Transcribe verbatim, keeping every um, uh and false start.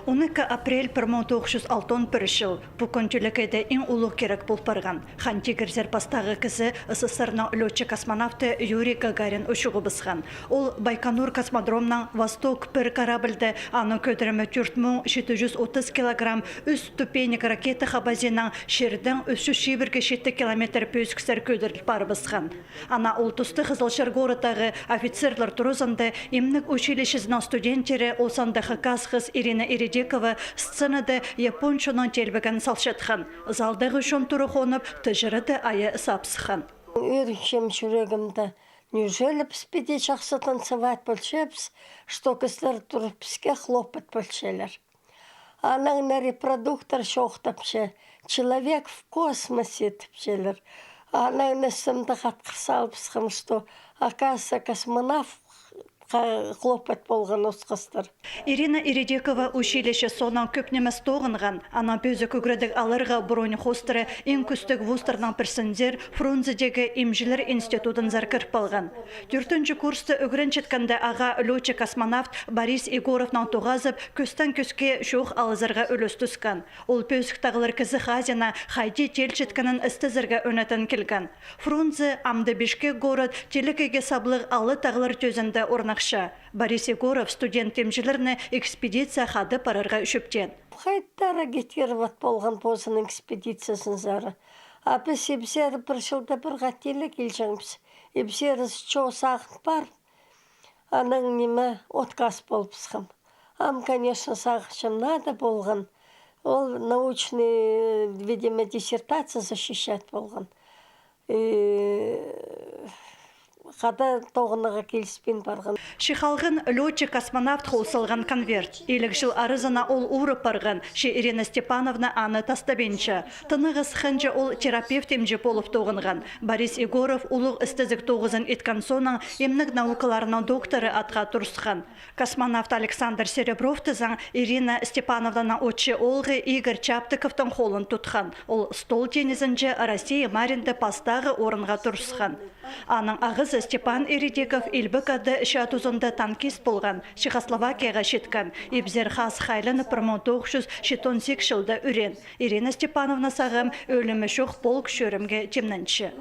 Он ікі апрель пір муң тоғыс чӱс алтон пір чыл. Пу кӱн тӧлекейде иң улуғ кирек пол парған. Хан тигірзер пастағы кізі, СССР-ның лётчик-космонавты Юрий Гагарин учуғыбысхан. Ол Байконур космодромнаң «Восток пір» корабльде, аның кӧдірімі тӧрт муң читі чӱс отыс килограмм, ӱс ступенек ракета хабазинаң чирдең ӱс чӱс чибіргі читі километр пӧзіксер кӧдіріл парыбысхан. Ана ол туста Хызылчар городтағы офицерлер туразында имнег училищезінің студенттері, ол санда хакас хыс Ирина Иридекова, сценада япон чонның телбегін салчатхан. Залдағы чон тура хонып, тыҷырада айа сап сыххан. Ӧрінчем чӱрегімде, неужели піс піди чахсы танцевать полчабыс, что кізілер турып піске хлопать полчалар. Анаң на репродуктор чоохтапча, «Человек в космосе» тіпчелер. Анаң на сымды хатхыр салыбысхам, что, оказывается, космонавтха хлопать полған осхастар. Ирина Иридекова училище соонаң кӧп нимес тоғынған. Анаң пӧзік ӱгредіг аларға бронь хоостыра иң кӱстіг вузтарның пірсінзер, Фрунзедегі имҷілер институдынзар кір полған. Тӧртінҷі курста ӱгренчеткенде ағаа лётчик-космонавт Борис Егоровнаң тоғазып, кӧстең кӧске чоох алызарға ӱлӱс тӱскен. Ол пӧзік тағлар кізі хазина хайди тилчеткенін істезерге ӧнетін килген. Фрунзе, амды Бишкек город, тилекейге саблығ алып тағлар тӧзінде орнахча. Борис Егоров студент-имҷілерні экспедиция хада парарға чӧптеен. Хайдар агитировать полған позының экспедициязынзар. А піс ибзер пір чылда пір хати ла килҷеңміс. Ибзер чоо сағын пар. Анаң ниме, отказ полыбысхам. Ам, конечно, сағынчам, надо полған. Ол научный, видимо, диссертация защищать полған. И хада тоғынарға киліспин парған. Че халған лётчик-космонавт хол салған конверт. Илиг чыл аразына ол уурап парған, че Ирина Степановна аны тастабинча. Тынағ ысханҷа ол терапевт имҷі полып тоғынған. Борис Егоров улуғ істезіг тоғызын иткен соонаң имнег наукаларының докторы атха турысхан. Космонавт Александр Серебров тізең Ирина Степановнаның отчы оолғы Игорь Чаптыковтың холын тутхан. Ол стол теннизінҷе Россия мааринда пастағы орынға турысхан. Аның ағазы Степан Иридеков Илбек ады чаа тузында танкист полған, Чехословакияға читкен. Ибзер хазых айланып, пір муң тоғыс чӱс читон сигіс чылда ӱреен. Ирина Степановна сағам ӧлімі чох полк чӧрімге тимненче.